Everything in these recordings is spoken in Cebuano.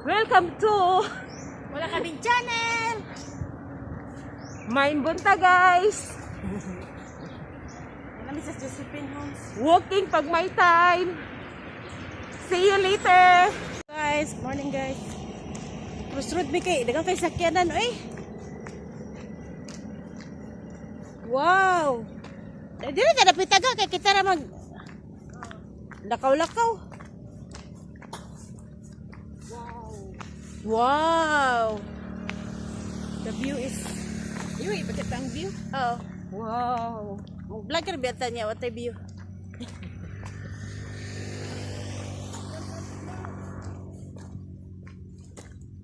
Welcome to Wala kaming channel! Maayong buntag, guys. Ano, Mrs. Josephine Holmes. Walking pag may time. See you later. Guys, morning, guys. Crossroad mi kay daghang kay sakyanan oy. Wow. Eh, dili ta dapita ga kay kita ra mag lakaw-lakaw. Wow. Wow. The view is Iyo, ipakita ang view. Oh. Wow. Vlogger biyata niya what view.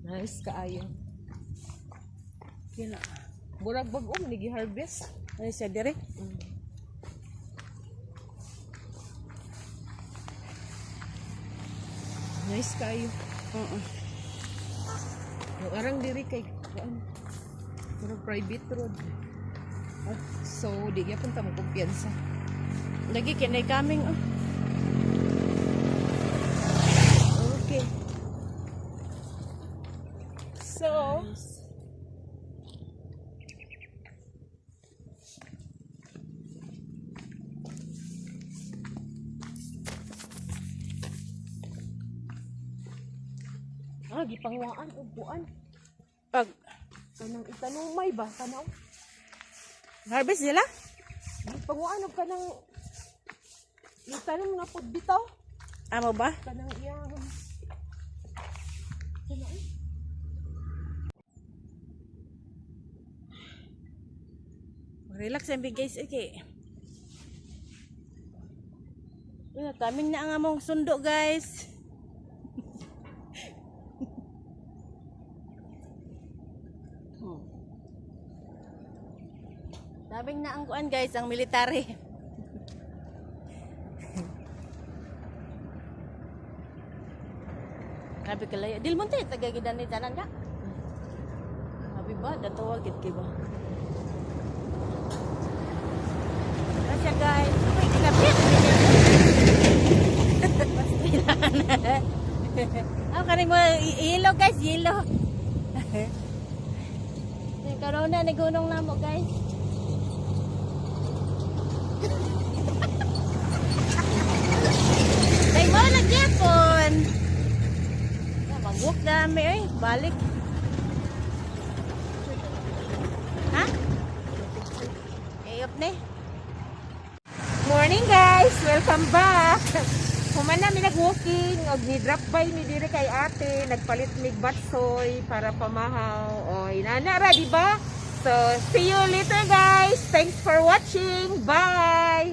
Nice kaayo. Kina. Murag bag-o man gi-harvest. Ano siya dire? Nice kaayo. Oo. Yung arang diri kay kuan. Pero private road. So, di gyapon ta mo kumpiyansa. Lagi kinay coming oh. Okay. So, gipanguhaan og kuan. Pag Kanang itanumay ba kanaw? Harvest nila? Gipanguhaan og kanang itanom nga pud bitaw. Amo ba? Kanang iyang kanang. Relax ang guys, okay. Yun, kaming na ang among sundo, guys. Daming na ang kuan, guys, ang military. Grabe kalayo. Dil mo tayo tagagidan ni tanan ka. Sabi ba, datuwa gid kay ba? Gracias, guys. Uy, kilapit. Pastilan. Ah, kaning mo yellow, guys, yellow. Yung corona nagunong namo, guys. Kay mo nagyapon. Mag-walk na mi ay, balik. Ha? Ayop ni. Morning, guys! Welcome back! Human na mi nag-walking og ni drop by mi diri kay ate, nagpalit mig batsoy para pamahaw. Oy, nana ra di ba? So, see you later, guys. Thanks for watching. Bye.